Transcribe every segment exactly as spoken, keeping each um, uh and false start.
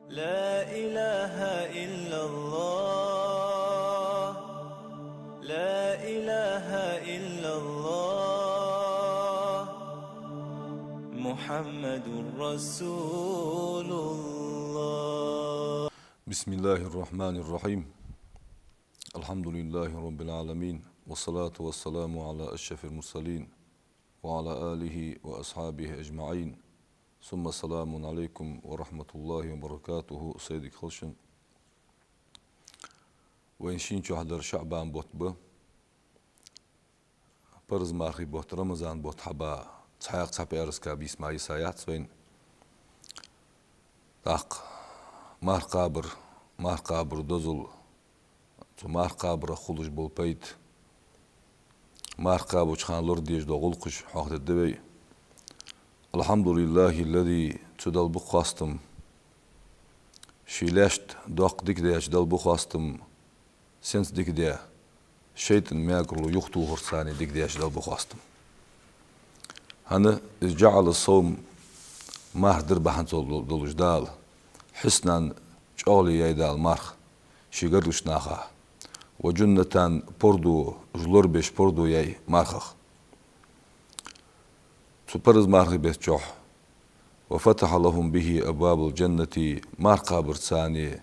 لا إله إلا الله. لا إله إلا الله. محمد رسول الله. بسم الله الرحمن الرحيم. الحمد لله رب العالمين، والصلاة والسلام على أشرف المرسلين، وعلى آله وأصحابه أجمعين. ثم السلام عليكم ورحمة الله وبركاته. Сайре дика хийла шун. Вайна шийна чу дар ШаӀбан бутт ба. Парз мархий бутт, Рамазан бутт хьаба цхьаькха цхьа пӀаьраска бийса мара йиса яц вайна. ТӀаккха марха кхабар, марха кхабар дозал, цу марха кхабарах хулаш бола пайда, марха кхабача хана лораде дезаш дола гӀулакхаш хьоахадергда вай. الحمد لله الذي, цу Далла ба хоастам, ший лаьшта доккха дика деча Далла ба хоастам, сенца дика де, шайтӀан мекарло юхатохарца цхьана дика деча Далла ба хоастам. ХӀана из جعل الصوم, марха дар бахьанца дол-, долаш Дала, حصنا, чӀоагӀо яьй Дала марха ший гаргарча наха, وجنة, пордув, уж лорабеш пордув яьй мархах. Цу парз мархий бетта чухь, وفتح لهم به أبواب الجنة, марха кхабарца цхьана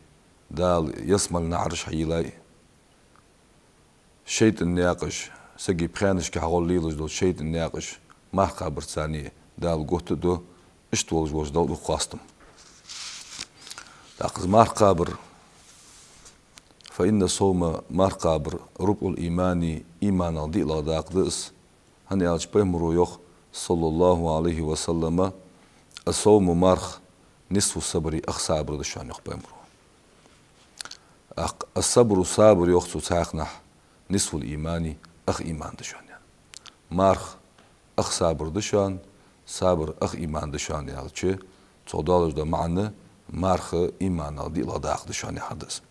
Дала ялсмален наӀараш хьайийллай. ШайтӀан наькъаш, сага пхенашка хьагӀолла лелаш дола шайтӀан наькъаш марха кхабарца цхьана Дала готта а ду, иштта волаш волча Далла ба хоастам. ТӀаккха из марха кхабар, فإن الصوم, марха кхабар, ربع الإيمان, иманал диълагӀа дакъа да из. ХӀана аьлча пайхамаро йоах, صلى الله عليه وسلم: الصوم, марха, نصف الصبر, ах сабар да шоана, йоах пайхамаро. ТӀаккха الصبر, сабар, йоах цо цхьаькханахьа, نصف الإيمان, ах иман да шоана. Марха ах сабар да шоана, сабар ах иман да шоана аьлча, цох долаш да маӀан, марха иманал диълагӀа дакъа да шоана яхар да из.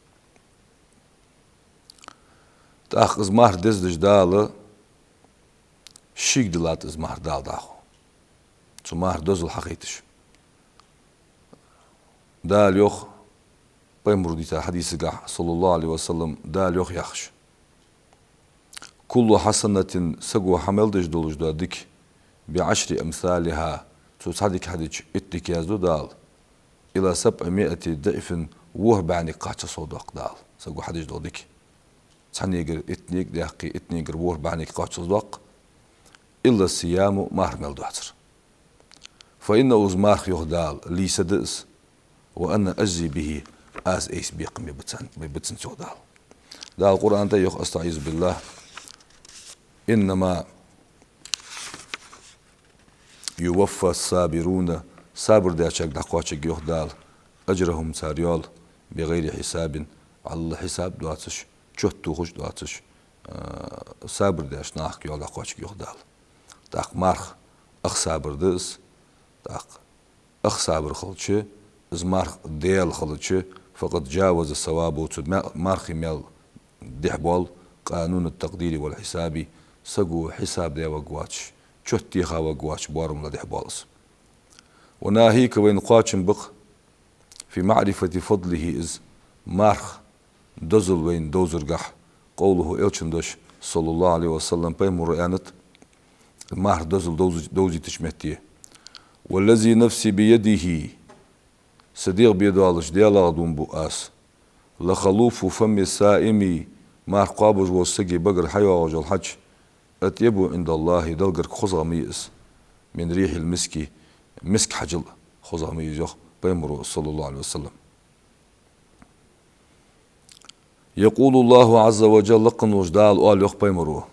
ТӀаккха из марха дездеш Дала шийга диллад из марха Дала дӀахо, цу марха дозал хьахайташ. Дала йоах, пайхамаро дийцача хьадисагахь, صلى الله عليه وسلم, Дала йоах яхаш: كل حسنة, саго хьа мел деш долаш дола дика, بعشر أمثالها, цо цхьа дика хьадича итт дика язду Дала, إلى سبعمائة ضعف, ворхӀ бӀаьнга кхаччалца совдоаккх Дала саго хьадеш дола дика. Цхьаннегара иттанга даьккхе, иттанегара ворхӀ бӀаьнга кхаччалца доаккх, إلا الصيام, марха мел доацар. فإنه, из марха, йоах Дала, لي, са да из, وأنا أجزي به, аз айса бекхам бергба цунна, бергба цунна, йоах Дала. Дала Къуръан тӀа йоах, أستعيذ بالله: إنما يوفى الصابرون, сабар дечарга дӀакхоачаргья, йоах Дала, أجرهم, цар йоал, بغير حساب, вӀалла хьисаб доацаш, чот тохаш доацаш, а, сабар деча нахага йоал дӀакхоачаргья, йоах Дала. ТӀаккха марха ах сабар да из, тӀаккха ах сабар хилча, из марха Даьла хилча, فقد جاوز ثوابه, цу ма-, мархий маьл дехьабоал, قانون التقدير والحساب, саго хьисаб даь варгвоацаш, чот теха варгвоацаш боарамал дехьабоал из. وناهيك, вайна кхоачам ба-кх, في معرفة فضله, из марха дозал вайна довзаргахь, قوله, Элчан дош, صلى الله عليه وسلم, пайхамаро аьннад, марха дозал довз-, довзийтача метте: والذي نفسي بيده, са дегӀ бе долаш Даьлах дув буъ аз, لخلوف فم الصائم, марха кхоабаш волча сага багара хьайоагӀаш йола хьаж, أطيب عند الله, Далла гарга хозагӀа ма йий из, من ريح المسك, миска хьажал хозагӀа ма йий из, йоах пайхамаро, صلى الله عليه وسلم. يقول الله عز وجل, лакха волча Дала оал, йоах пайхамаро: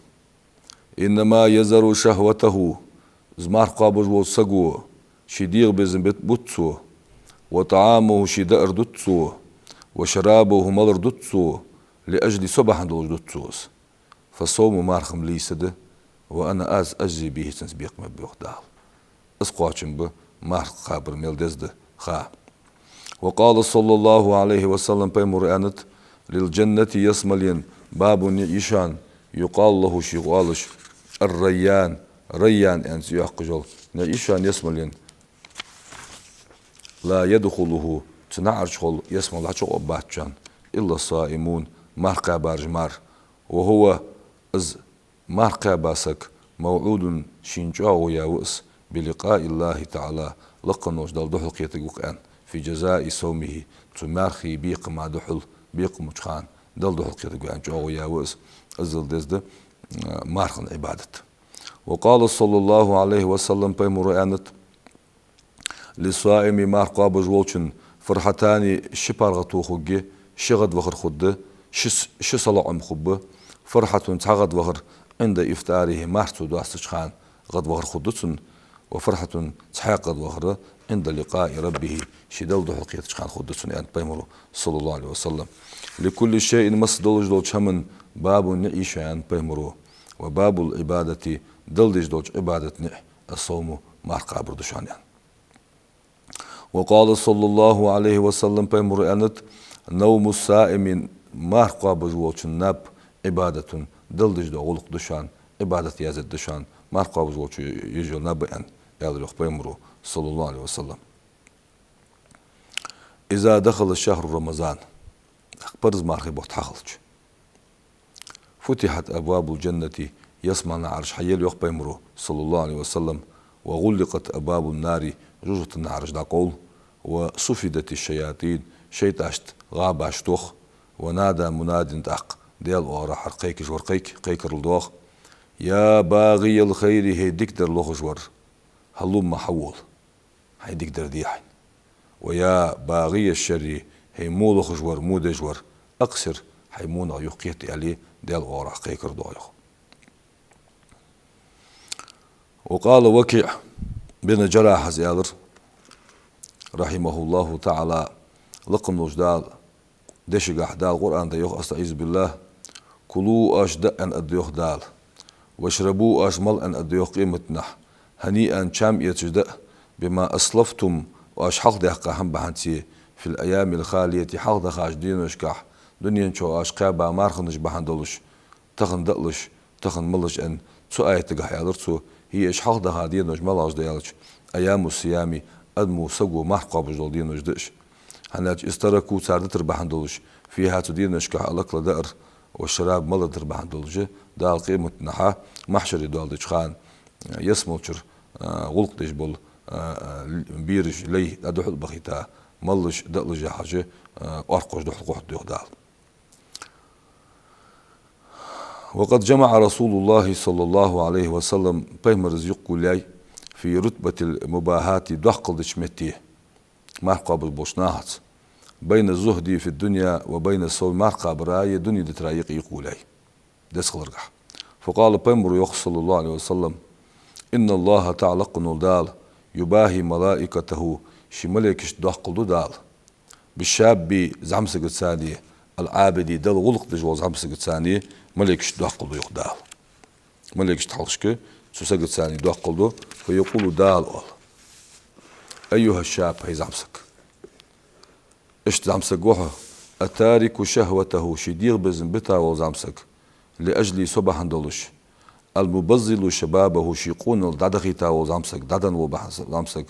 إنما يذر شهوته, из марха кхоабаш волча саго ший дегӀа безам бит-, бут цо, وطعامه, ший даар дут цо, وشرابه, малар дут цо, لأجلي, со бахьан долаш дут цо из. فالصوم, марха-м, لي, са да, وأنا, аз, أجزي به, цунца бекхам бергба, йоах Дала. Из кхоачам ба марха кхабар мел деза да ха. وقال صلى الله عليه وسلم, пайхамаро аьннад: للجنة, ялсмален, باب, ниӀ я шоана, يقال له, шийх оалаш, الريان, Райян аьнна цӀи йоаккхаш йола ниӀ я шоана ялсмален, لا يدخله Цу наӀарчухула ялсмала дӀачукхоабац шоана, إلا الصائمون, марха кхаьбараш мара. وهو, из марха кхаьба саг, موعود, шийна чӀоагӀо яь ва из, بلقاء الله تعالى, лакха волча Далла духьалкхетаргва-кх аьнна, في جزاء صومه, цу мархий бекхама духьал, бекхамча хана Далла духьалкхетаргва аьнна чӀоагӀо яь ва из, иззал деза да, а, мархий Ӏибадат. وقال صلى الله عليه وسلم, пайхамаро аьннад: للصائم, марха кхоабаш волчун, فرحتان, ши паргӀато хургья, ши гӀадвахар хургда, ши с-, ши салоӀам хургба. فرحة, цхьа гӀадвахар, عند إفطاره, марха цо доастача хана гӀадвахар хургда цун, وفرحة, цхьаькха гӀадвахар, عند لقاء ربه, ший Далла духьалкхетача хана хургда цун, аьннад пайхамаро, صلى الله عليه وسلم. لكل شيء, масса долаш долча хӀаман, باب, ниӀ я шоана, аьннад пайхамаро. وباب العبادة, Далла деш долча Ӏибадата ниӀ, الصوم, марха кхабар да шоана, аьнна. وقال صلى الله عليه وسلم, пайхамаро аьннад: نوم الصائم, марха кхоабаш волчун наб, عبادة, Далла деш дола гӀулакх да шоана, Ӏибадат яздаь да шоана, марха кхоабаш волчо еш йола наб, аьнна, аьлар йоах пайхамаро, صلى الله عليه وسلم. إذا دخل شهر رمضان, парз мархий бутт хьахилча. فتحت أبواب الجنة, ялсмала наӀараш хьаелла, йоах пайхамаро, صلى الله عليه وسلم, وغلقت أبواب النار, жожагӀата наӀараш дӀакъовл, وصفدت الشياطين, шайтӀашта гӀабаш тох, ونادى مناد, тӀаккха Даьла оагӀорахьара кхайкаш вар кхайк-, кхайкарал доагӀа: يا باغي الخير, хӀай дикадар лохаш вар, هلم, хьавола, хьай дикадар де хьайна. ويا باغي الشر, хӀай во лохаш вар, во деш вар, أقصر, хьай вонах юхакхета, аьле, Даьла оагӀорахьа кхайкар доагӀа йоах. وقال وكيع بن الجراح, из аьлар, رحمه الله تعالى, лакха волча Дала дешагахьа Дала Къуръан тӀа йоах, أستعيذ بالله: كلوا, оаш даа аьнна аргда йоах Дала, واشربوا, оаш мала аьнна аргда йоах къематдийнахьа, هنيئا, чам эцаш даа, بما أسلفتم, оаш хьалхадаьккха хӀама бахьанце, في الأيام الخالية, хьалхадахача деношкахь, дунен чу оаш кхаьба марханаш бахьан долаш, тахан даалаш, тахан малаш аьнна, цу аятагахьа аьлар цо, хӀаьта уж хьалхадаха денош малагӀаш да аьлча, أيام الصيام, адамо, саго марха кхоабаш дола денош да уж. ХӀана аьлча, استرخوا, цар дитар бахьан долаш, فيها, цу деношкахь, الأكل, даар, والشراب, мала дитар бахьан долаш, Дала къематдийнахьа, махьшаре доал деча хана, ялсмалчура, а, гӀулакх деш бола, а, а, бераш, лай дӀадухьал а бахийта, малаш, даалаш яхьаш, а, оаркхаш духьалкхухьаргда йоах Дала. وقد جمع رسول الله صلى الله عليه وسلم, пайхамара из юкъе гулъяьй, في رتبة المباهاة, доккхал деча метте, марха кхоабаш болча нахаца, بين الزهد في الدنيا وبين الصوم, марха кхабараи дунен дитараи юкъе юкъе гулъяьй, деза хиларгахьа. فقال, пайхамаро йоах, صلى الله عليه وسلم: إن الله تعالى, лакха вола Дала, يباهي ملائكته, ший малейкашта доккхал ду Дала, بالشاب, зӀамсагацани, العابد, Далла гӀулакх деш волча зӀамсагацани малейкашта доккхал ду йоах Дала. Малейкашта хьалхашка цу сагацани доккхал ду, فيقول, Дала оал: أيها الشاب, хӀай зӀамсаг. Иштта зӀамсаг ва хьо, التارك شهوته, ший дегӀа безам бита вола зӀамсаг, لأجلي, со бахьан долаш, المبذل شبابه, ший къонал дӀадахийта вола зӀамсаг, дӀаденна вола бахьан зӀамсаг,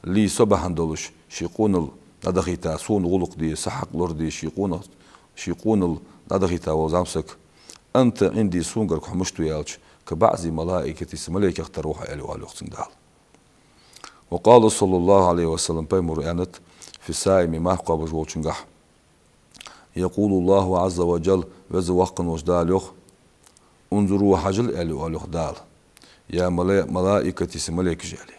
لي, со бахьан долаш, ший къонал дӀадахийта, сона гӀулакх де, са хьакъ лораде, ший къонах-, ший къонал дӀадахийта вола зӀамсаг, أنت عندي, сона гарга хьо мишта ва аьлча, كبعض ملائكتي, са малейкех тара ва хьо, аьле, оал йоах цунга Дала. وقال صلى الله عليه وسلم, пайхамаро аьннад, في الصائم, марха кхоабаш волчунгахьа, يقول الله عز وجل, Веза Воккха волча Дала йоах: انظروا, хьажал, аьле, оал йоах Дала, يا ملائ-, ملائكتي, са малейкаш, аьле,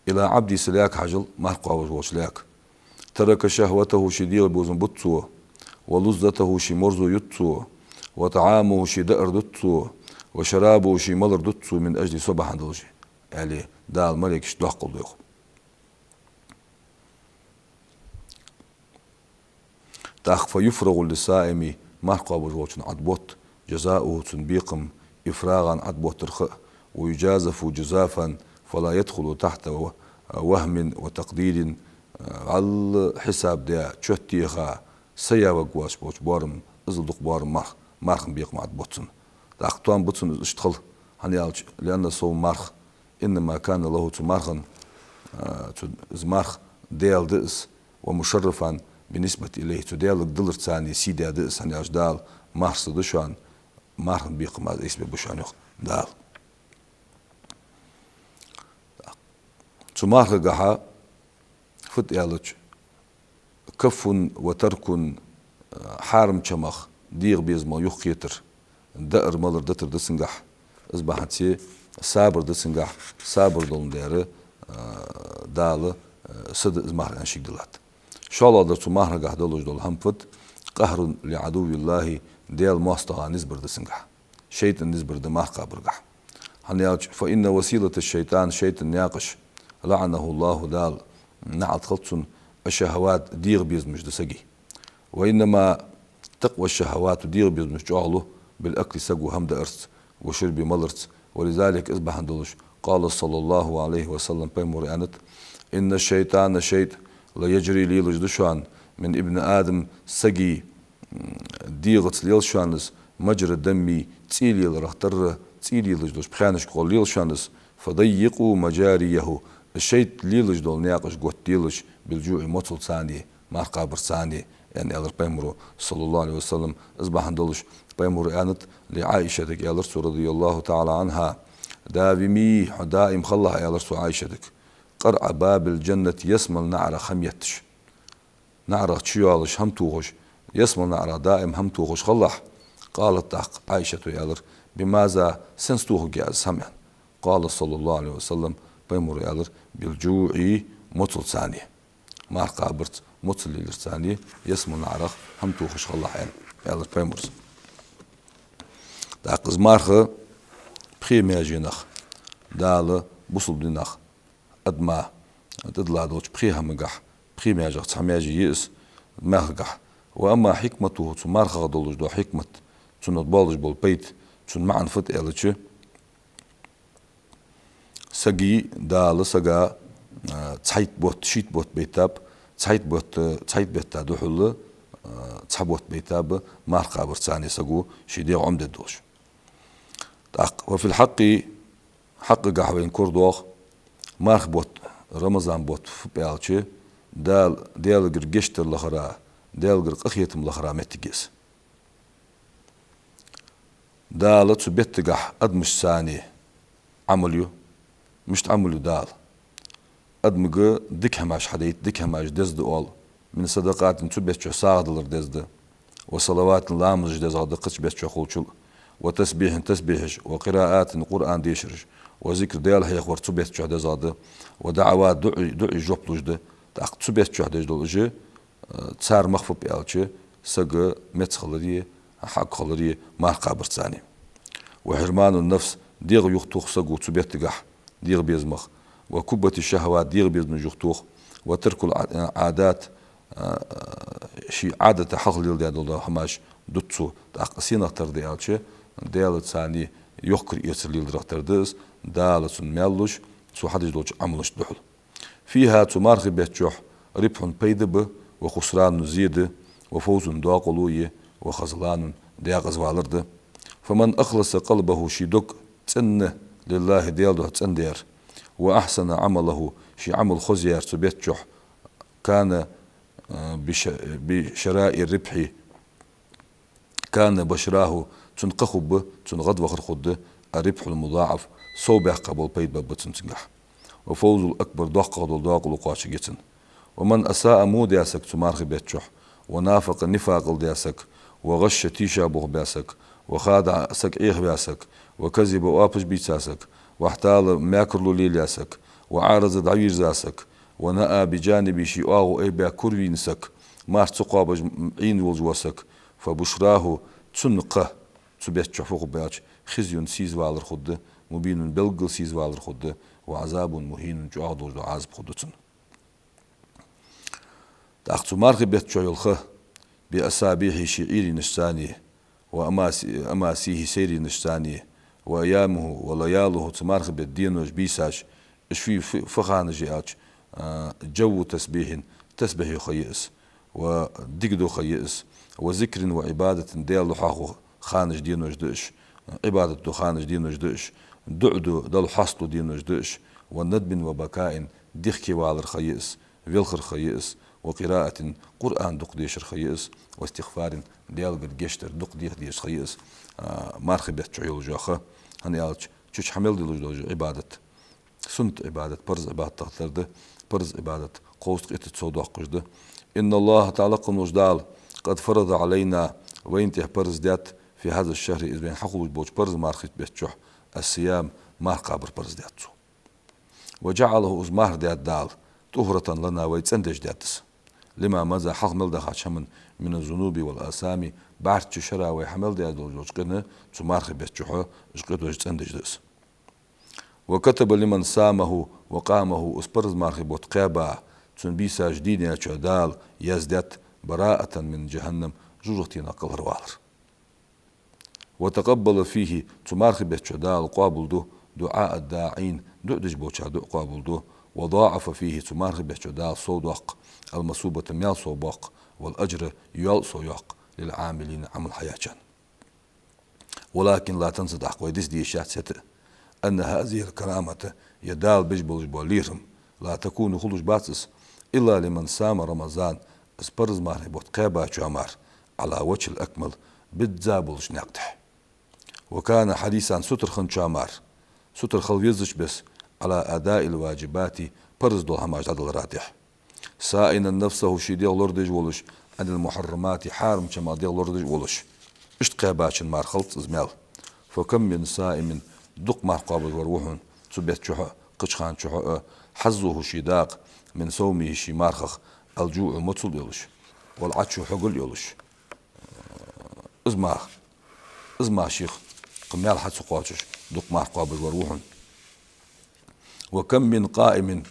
إلى عبدي, са лаьга хьажал, марха кхоабаш волча лаьга. ترك شهوته, ший дегӀа безам бут цо, ولذته, ший марзо ют цо, وطعامه, ший даар дут цо, وشرابه, ший малар дут цо, من أجلي, со бахьан долаш, аьле, Дала малейкашта доккхал ду йоах. ТӀаккха فيفرغ للصائم, марха кхоабаш волчунна Ӏоотта, جزاؤه, цун бекхам, إفراغا, Ӏоотта хьа, ويجازف جزافا فلا يدخل تحت و-, وهم وتقدير, вӀалла хьисап даь, чот теха, са яь варгвоацаш болча боарам, иззал дукха боарам марх-, мархан бекхам Ӏоотта цунна. ТӀаккха тоам ба цунна из иштта хила, хӀана аьлча, لأن الصوم, марха, إنما كان له, цу мархан, а, цу, из марха Даьла да из, ومشرفا بالنسبة إليه, цу Даьлага даларца цхьана сий да из, хӀана аьлча Дала марха са да шоана, мархан бекхам аз эцбергба шоана, йоах Дала. Цу мархагахьа фуд аьлча, كف وترك, хьарам чамах, дегӀа безамах юхакхетар, даар-малар дитар да цунгахьа, из бахьанце сабар да цунгахьа, сабар долаш дар, а, Дала, а, са да из марха аьнна шийга диллад. ШоллагӀдар цу мархагахьа долаш дола хӀама фуд: قهر لعدو الله, Даьла моастагӀа низ бар да цунгахьа. ШайтӀа низ бар да марха кхабаргахьа. ХӀана аьлча, فإن وسيلة الشيطان, шайтӀа наькъаш, لعنه الله, Дала наӀалт хилда цунна, الشهوات, дегӀа безамаш да сага. وإنما تقوى الشهوات, дегӀа безамаш чӀоагӀлу, بالأكل, саго хӀама даарца, والشرب, маларца. ولذلك, из бахьан долаш, قال صلى الله عليه وسلم, пайхамара аьннад: إن الشيطان, шайтӀа, ليجري, лелаш да шоана, من ابن آدم, сага, м, дегӀаца лел шоана из, مجرى الدم, цӀий леларах тарра, цӀий лелаш долча пхаьнашка гӀолла лел шоана из, فضيقوا مجاريه, шайтӀа лелаш дола наькъаш готделаш, بالجوع, моцалца цхьана, марха кхабарца цхьана, аьнна, аьлар пайхамара, صلى الله عليه وسلم. Из бахьан долаш пайхамара аьннад ЛаӀаишатага, аьлар цо, رضي الله تعالى عنها: داومي, хьо даим хилалахь, аьлар цо ӀаӀишатага, قرع باب الجنة, ялсмала наӀарах хӀама етташ, наӀарах чуйоалаш, хӀама тохаш, ялсмала наӀарах даим хӀама тохаш хилалахь. قالت, тӀаккха ӀаӀишата аьлар: بماذا, сенца тохаргья аз хӀама, аьнна. قال صلى الله عليه وسلم, пайхамара аьлар: بالجوع, моцалца цхьана, марха кхабарца, моцал леларца цхьана, ялсмала наӀарах хӀама тохаш хилалахь, аьнна, аьлар пайхамара. ТӀаккха из марха пхе маьженах, Дала бусалба динах адама тӀадилла долча пхе хӀамагахьа, пхе маьжех цхьа маьже я из мархагахьа. وأما حكمته, цу мархах долаш дола хьикмат, цунах болаш бола пайда, цун маӀан фуд аьлча, сага, Дала сага, а, цхьайтта бутт, шийтта бутт байтаб, цхьайтта бутт, цхьайтта бетта духьала, а, цхьа бутт байтаб марха кхабарца цхьана саго ший дегӀ Ӏомадергдолаш. ТӀаккха, وفي الحق, хьакъагахьа вайна корадоагӀа, марха бутт, Рамазан бутт фу ба аьлча, Дала, Даьлагара гешт дар лахара, Даьлагара къахетам лахара моттиг я из. Дала цу беттагахьа адамашца цхьана Ӏамал ю. Мишта Ӏамал ю Дала? Адамага дика хӀамаш хьадайта, дика хӀамаш деза да оал. من صدقات, цу бетта чухь сагӀа далар деза да. وصلوات, ламазаш дезагӀа да кхыча бетта чухь хулачул. وتسبيح, тасбихьаш, وقراءة, Къуръан дешараш, وذكر, Даьла хьехавар цу бетта чухь дезагӀа да. ودعوات, дуӀа, дуӀай жоп луш да. ТӀаккха цу бетта чухь деш дола уж, э, цар мах фу ба аьлча, саг меца хиларе, хьакъ хиларе марха кхабарца цхьана. وحرمان النفس, дегӀ юхатох саго цу беттагахьа, дегӀа безамах. وكبت الشهوات, дегӀа безамаш юхатох. وترك العادات, а, ший Ӏадата хьалха леладаь дола хӀамаш дут цо. ТӀаккха сенах тара да аьлча, Даьлаца цхьана йохкар-эцар леладарах тара да из, Дала цунна маьл луш, цо хьадеш долча Ӏамалашта духьал. فيها, цу мархий бетта чухь, ربح, пайда ба, وخسران, зе да, وفوز, докъало я, وخذلان, декъаза валар да. فمن أخلص قلبه, ший дог цӀена, لله, Даьла духьа цӀендаьр, وأحسن عمله, ший Ӏамал хозаяьр цу бетта чухь, كان, э, بش-, بشراء الربح, كان بشراه, цун кхы хургба, цун гӀадвахар хургда, الربح المضاعف, сов баьккха бола пайда баргба цунна цунгахьа. وفوز الأكبر, доккхагӀа дола докъало кхоачаргья цунна. ومن أساء, во даь саг цу мархий бетта чухь, ونافق, нифакъал даь саг, وغش, тийшаболх баь саг, وخادع, саг Ӏехаваь саг, وكذب, оапаш бийца саг, واحتال, мекарло лелаяь саг, وأعرض, дӀавийрза саг, ونأى بجانبه, ший оагӀув айбаь кура вийна саг, марха ца кхобаш Ӏийна волаш вола саг, فبشراه, цунна кхы, цу бетта чухь фу хургба аьлча, خزي, сийза валар хургда, مبين, белггала сийза валар хургда, وعذاب مهين, чӀоагӀа долаш дола Ӏазап хургда цунна. ТӀаккха цу мархий бетта чухь йола ха, بأسابيعه, ший Ӏуйренашца цхьана, وأماسي-, أماسيه, сайренашца цхьана, وأيامه ولياليه, цу мархий бетта денош, бийсаш, уж фу, фу, фу ханаш я аьлча, а, جو تسبيح, тасбихь ю ха я из, ва дика ду ха я из, وذكر وعبادة, Даьла духьалхо ханаш, денош да уж, Ӏибадат ду ханаш, денош да уж, дуӀа ду, Далла хьоастало денош да уж, وندم وبكاء, дехке валар ха я из, велхар ха я из, وقراءة, Къуръан дукха дешар ха я из, واستغفار, Даьлагара гешт дар дукха деха дезаш ха я из, а, мархий бетта чу йолаш йола ха, хӀана аьлча цу чу хьа мел долаш дола Ӏибадат суннат Ӏибадат парз Ӏибадатах тара да, парз Ӏибадат кховзткъеи итт сов доаккхаш да. إن الله تعالى, лакха волча Дала, قد فرض علينا, вайна тӀа парз даьд, في هذا الشهر, из вайна хьахулаш болча парз мархий бетта чу, الصيام, марха кхабар парз даьд Цо. وجعله, из марха даьд Дала, طهرة لنا, вай цӀендеш даьд из, لما مضى, хьалха мел дахача хӀаман, من الذنوب والآثام, бӀарчча шера вай хьа мел даь долаш долча къина цу мархий бетта чухь уж къинош цӀендеш да из. وكتب لمن صامه وقامه, из парз мархий бутт кхаьба, цун бийсаш дийначоа Дала яздаьд, براءة من جهنم, жожагӀатенах кӀалхарвалар. وتقبل فيه, цу мархий бетта чу Дала къоабалду, دعاء الداعين, дуӀа деш болчар дуӀа къоабалду, وضاعف فيه, цу мархий бетта чу Дала совдоаккх, المثوبة, маьл совбоаккх, والأجر, йоал совйоаккх, للعاملين, Ӏамал хьаяьчарна. ولكن لا تنسى, тӀаккха вай дицде йиш яц хӀаьта а, أن هذه الكرامة, ер Дала беш болаш бола лерхӀам, لا تكون, хулаш бац из, إلا لمن صام رمضان, из парз мархий бутт кхаьбачоа мара, على وجه الأكمل, бизза болча наькъа тӀа. وكان حريصا, сутара хинначоа мара, сутара хила везача беса, على أداء الواجبات, парз дола хӀамаш дӀадалара тӀа. صائنا نفسه, ший дегӀ лорадеш волаш, عن المحرمات, хьарамча хӀамах дегӀ лорадеш волаш. Иштта кхаьбачун мара хилац из маьл. فكم من صائم, дукха марха кхоабаш вар ва хьона цу бетта чухь а, кхыча хана чухь а, حظه, ший дакъа, من صومه, ший мархах, الجوع, моцал йолаш, والعطش, хьогал йолаш. Из мара, из мара шийх кхы маьл хьа ца кхоачаш, дукха марха кхоабаш вар ва хьона. وكم من قائم,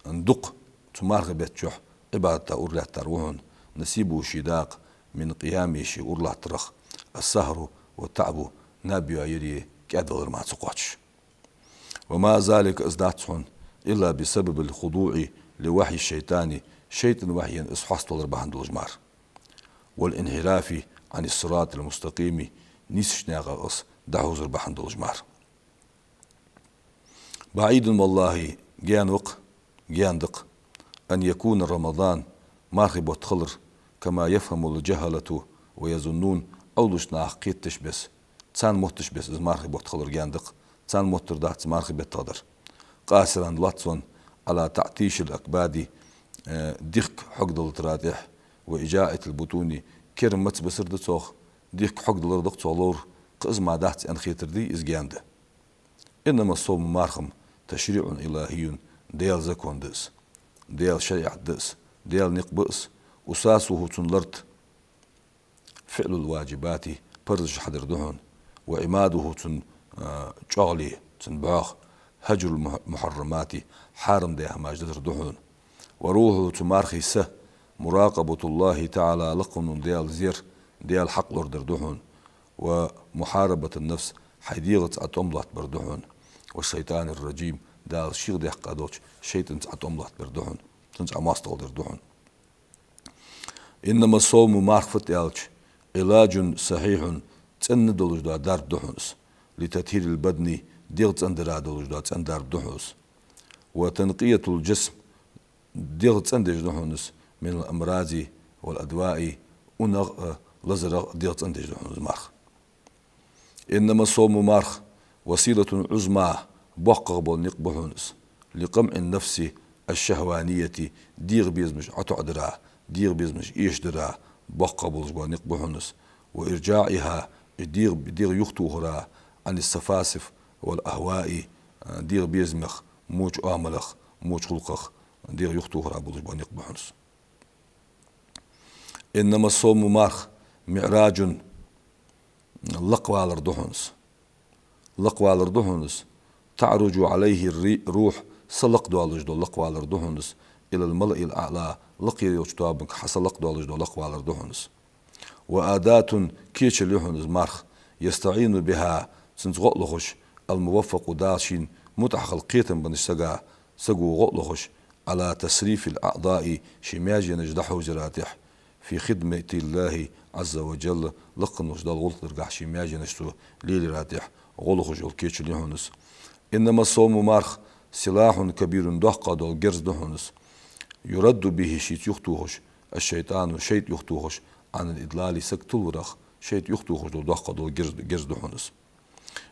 дукха цу мархий бетта чухь Ӏибадата ура лаьттар ва хьона, نصيبه, ший дакъа, من قيامه, ший ура латтарах, السهر والتعب, наб йоаяри кӀаьдвалари мара ца кхоачаш. وما ذلك, из дац хьона, إلا بسبب الخضوع لوحي الشيطان, шайтӀан вахьйена из хьаставалар бахьан долаш мара, والانحراف عن الصراط المستقيم, нийсача наькъах из дӀахьувзар бахьан долаш мара. بعيد والله, гаьна ва-кх, гаьна да-кх, أن يكون رمضان, мархий бутт хилар, كما يفهم الجهلة ويظنون, Ӏовдалча наха кхеташ беса, царна мотташ беса из мархий бутт хилар гаьна да-кх, царна моттар дац мархий беттах дар. قاصرا, лоацца, على تعطيش الأكباد, э, дихк хьогдалатара тӀа, وإجاعة البطون, кер маца бисар да цох, дихк хьогдалар да-кх цох ловр, кхы из мара дац аьнна хетар дий, из гаьна да. إنما الصوم, марха-м, تشريع إلهي, Даьла закон да из, Даьла шариӀат да из, Даьла никъ ба из, أساسه, цун лард, فعل الواجبات, парзаш хьадар да хьона, وعماده, цун, а, чӀоагӀал, цун бӀоагӀа, هجر المحرمات, хьарам даь хӀамаш дитар да хьона, وروحه, цу мархий са, مراقبة الله تعالى, лакха волча Даьла зер, Даьла хьакъ лорадар да хьона, ومحاربة النفس, хьай дегӀаца Ӏа тӀом латтабар да хьона, والشيطان الرجيم, Дала шийх даьккха долча шайтӀанца Ӏа тӀом латтабар да хьона, цунца Ӏа моастагӀал дар да хьона. إنما الصوم, марха фуд аьлча, علاج صحيح, цӀена долаш дола дарба да хьона из, لتطهير البدن, дегӀ цӀендара долаш дола цӀена дарба да хьона из, وتنقية الجسم, дегӀ цӀендеш да хьона из, من الأمراض والأدواء, унах а, лазарах а дегӀ цӀендеш да хьона из марха. إنما الصوم, марха, وسيلة عظمى, боккхагӀа бола никъ ба хьона из, لقمع النفس الشهوانية, дегӀа безамаш ӀотоӀадара, дегӀа безамаш эшадара боккхагӀа болаш бола никъ ба хьона из, وإرجاعها, дегӀ, дегӀ юхатохара, عن السفاسف والأهواء, дегӀа безамех, моча оамалех, моча гӀулакхах дегӀ юхатохара болаш бола никъ ба хьона из. إنما الصوم, марха, معراج, лакхвалар да хьона из. Лакхвалар да хьона из. تعرج عليه الروح, са лакхдоалаш дола лакхвалар да хьона из, إلى الملأ الأعلى, лакхе йолча тоабанга хьа са лакхдоалаш дола лакхвалар да хьона из. وأداة, кечал я хьона из марха, يستعين بها, цунца гӀо а лохаш, الموفق, Дала шийна мутӀахьа хила кхетам беннача сага, саго гӀо а лохаш, على تصريف الأعضاء, ший маьженаш дӀахьожара тӀехьа, في خدمة الله عز وجل, лакха волча Далла гӀулакх даргахьа ший маьженаш цо лелара тӀехьа гӀо лохаш йола кечал я хьона из. إنما الصوم, марха, سلاح كبير, доккха дола герз да хьона из, يرد به шийца юхатохаш, الشيطان шайтӀа юхатохаш, عن الإضلال саг тилварах шайтӀа юхатохаш дола доккха дола герз, герз да хьона из.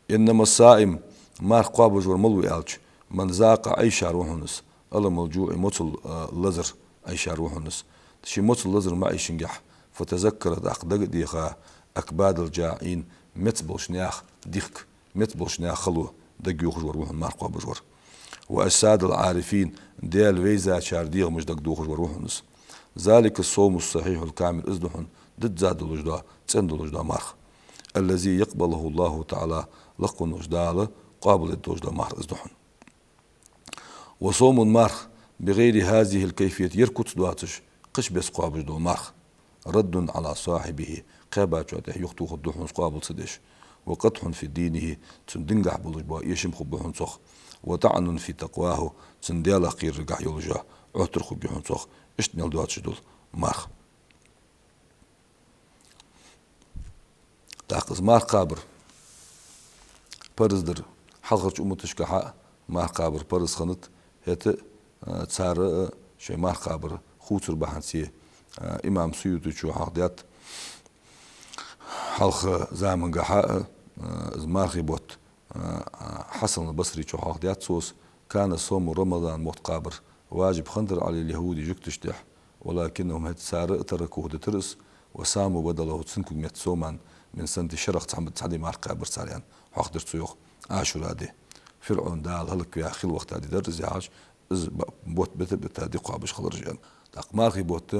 إنما الصائم марха кхоабаш вар малув аьлча, من ذاق Ӏайшар ва хьона из, ألم الجوع моцал, а, лазар Ӏайшар ва хьона из. Ший моцал лазар ма Ӏайшингехь, فتذكر тӀаккха дага а деха, أكباد الجائعين меца болча наьха дихк, меца болча наьха хало дага йохаш вар ва хьона марха кхоабаш вар. وأجساد العارفين Даьла вайзачар дегӀамаш дага дохаш вар ва хьона из. ذلك الصوم الصحيح الكامل из да хьона дизза долаш дола, цӀена долаш дола марха. الذي يقبله الله تعالى лакха волча Дала къоабал деш долаш дола марха из да хьона. وصوم марха بغير هذه الكيفية ер куц доацаш, кхыча беса кхоабаш дола марха. رد على صاحبه кхаьбачоа тӀехьа юхатохаргда хьона из къоабал ца деш. وقدح في دينه цун дингахь болаш бола эшам хургба хьона цох. وطعن في تقواه цун Даьлах кхераргахь йолаш йола Ӏоттар хургья хьона цох. Иштта мел доацаш дола марха. ТӀаккха из марха кхабар парз дар хьалхарча умматашкахьа а марха кхабар парз хиннад, хӀаьта а, а, цар а, а, шоай марха кхабар хувцар бахьанце, а, имам Суютичо хьоахадаьд хьалха замангахьа а, а, из мархий бутт, а, а, Хьасан аль-Басричо хьоахадаьд цо из, كان صوم رمضان мотт кхабар واجب хиннадар على اليهود жугташта тӀехьа, ولكنهم хӀаьта цар а تركوه дитар из, وصاموا بدله цун куг метта соман من سنة шерах цхьа, цхьа ди марха кхабар цар аьнна, хьоахадир цо йоах, Ӏашура ди. ФирӀовн Дала хӀалакваь хилла вахта ди дар из яхаш, из ба-, бутт бита-бита ди кхоабаш хилараш аьнна. ТӀаккха мархий бутт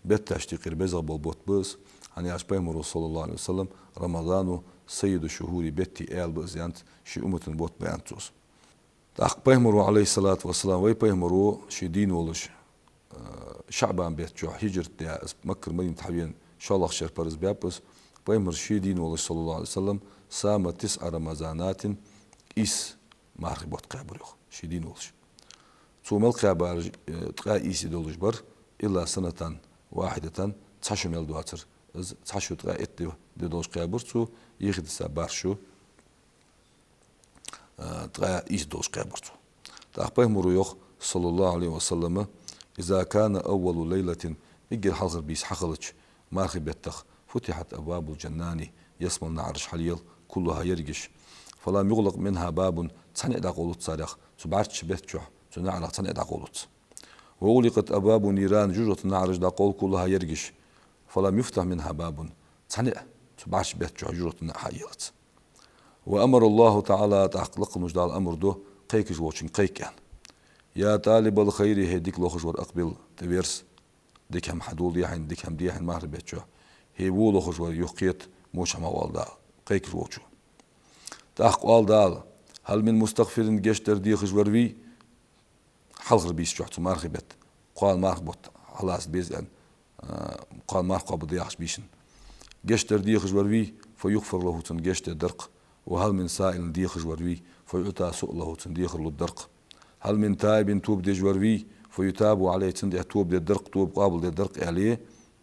бетташта юкъера безагӀа бола бутт ба из, хӀана аьлча Пайхамаро, صلى الله عليه وسلم, رمضان سيد الشهور беттий аьла ба из аьннад, ший уммата бутт ба аьннад цо из. ТӀаккха Пайхамаро, عليه الصلاة والسلام, вай Пайхамаро ше дийна волаш, а, ШаӀбан бетта чухь хӀижрат даь, из Маккара Мадинат хьавена шоллагӀча шера парз баьб из. Пайхамаро ше дийна волаш, صلى الله عليه وسلم, صام تسع رمضانات ийс мархий бутт кхаьбар йоах, ше дийна волаш. Цо мел кхаьбараш, э, ткъаь ийс ди долаш бар, إلا سنة واحدة цхьа шу мел доацар, из цхьа шу ткъаь итт ди, ди долаш кхаьбар цо, йихидаьса бархӀ шу, а, ткъаь ийс ди долаш кхаьбар цо. ТӀаккха Пайхамаро йоах, صلى الله عليه وسلم, إذا كان أول ليلة эггара хьалхара бийса хьахилча мархий беттах, فتحت أبواب الجنان ялсмала наӀараш хьалъяьл, كلها ерригаш. فلم يغلق منها باب цхьанне а дӀакъовлац царех, цу бӀарчча бетта чухь цу наӀарах цхьанне а дӀакъовлац. وأغلقت أبواب النيران жожагӀатен наӀараш дӀакъовл, كلها ерригаш. فلم يفتح منها باب цхьанне а цу бӀарчча бетта чухь жожагӀатен наӀар хьа а елац. وأمر الله تعالى тӀаккха лакха волча Дала амар ду кхайкаш волчунга кхайка аьнна. يا طالب الخير хӀай дика лохаш вар, أقبل тӀаверза, дика хӀама хьадоладе хьайна, дика хӀама де хьайна мархий бетта чухь. ХӀай во лохаш вар, юхакхета, воча хӀамах, оал Дала кхайкаш волчо. ТӀаккха оал Дала: هل من مستغفر гешт дар дехаш вар вий? Хьалхара бийса чухь цу мархий бетта, кхоана мархий бутт хьалаца беза аьнна, а, кхоана марха кхоабаргда яхача бийсан. Гешт дар дехаш вар вий, فيغفر له цунна гешт дергда-кх. وهل من سائل дехаш вар вий, فيعطى سؤله цунна дехар лургда-кх. هل من تائب тоба деш вар вий, فيتاب عليه цунна тӀехьа тоба дергда-кх, тоба къоабал дергда-кх, аьле,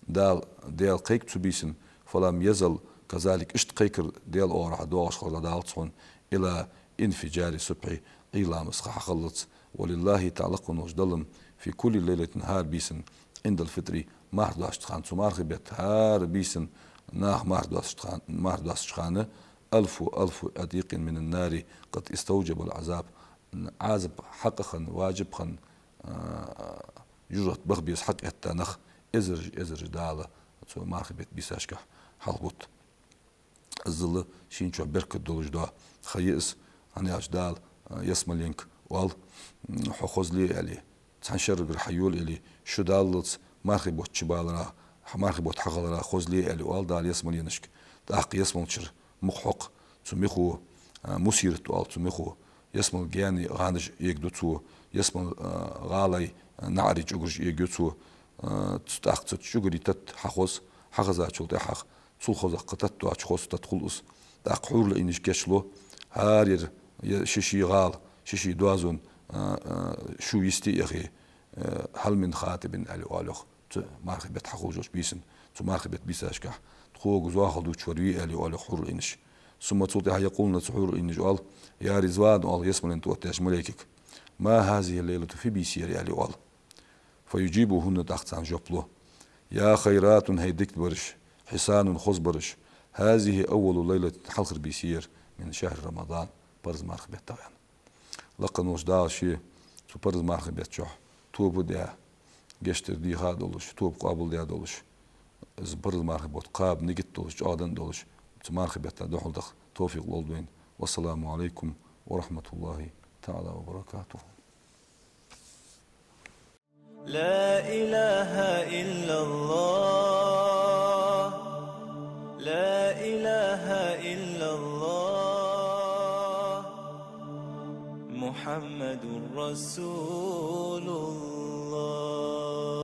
Дала, Даьла кхайк цу бийсан, فلم يزل كذلك иштта кхайкар Даьла оагӀорахьа доагӀаш хилар дӀадалац хьона, إلى انفجار الصبح Ӏуйра ламаза ха хьахиллалца. ولله تعالى лакха волча Далла في كل ليلة хӀара бийсан عند الفطر марха доастача хана, цу мархий бетта хӀара бийсан наха марха доастача хана, марха доастача хана, ألف ألف عتيق من النار قد استوجب العذاب Ӏазап хьакъ хинна, важиб хинна, а, жожагӀата баха беза хьакъ этта нах эзараш, эзараш Дала цу мархий бетта бийсашкахь хьалхабут. Иззал шийна чухь беркат долаш дола ха я из, хӀана аьлча Дала, а, ялсмаленга оал, м, хьо хоза ле аьле, цхьан шерагара хьайола аьле, шу даллалца мархий бутт чубалара, хьа мархий бутт хьахилара хоза ле аьле оал Дала ялсмаленашка. ТӀаккха ялсмалчура мукх хьокх цу михо, а, мусират оал цу михо. Ялсмала гаьна гӀанаш эгадо цо, ялсмала, а, гӀалай, а, наӀарий чӀугараш эгайо цо, а, ц-, тӀаккха цу чӀугарий тата хьахоз, хьахезачул тӀехьагӀа цул хозагӀа кхы тата доацаш хоза тата хул из. ТӀаккха хьурулӀийнаш кечлу, хӀара ер, е ший-ший гӀала, ший-ший доазон, а, а, шу йисте а яхе, э, هل من خاطب аьле оал йоах. Цу мархий бетта хьахулаш йолча бийсан, цу мархий бетта бийсашкахь, тхога зоахалдувцаш вар вий аьле оал йоах хьурулӀийнаш. ثم цул тӀехьагӀа يقولن цу хьурулӀийнаш оал: يا رضوان оал ялсмален тӀа оттаяьча малейкага: ما هذه الليلة фу бийса я ер аьле оал. فيجيبهن, тӀаккха царна жоп лу. يا خيرات, хӀай дика бараш, حسان, хоза бараш, هذه أول ليلة, хьалхара бийса я ер, من شهر رمضان, парз марха бетта, аьнна. Лакха волча Дала ше цу парз марха бетта чухь тоба даь, гешт дар дийха долаш, тоба къоабалдаь долаш, из парз марха бутт кхаба нигат долаш, чӀоагӀа денна долаш, цу марха бетта духьал даха товфикъ лолда вайна. والسلام عليكم ورحمة الله تعالى وبركاته. لا إله إلا الله، لا إله إلا الله، محمد رسول الله.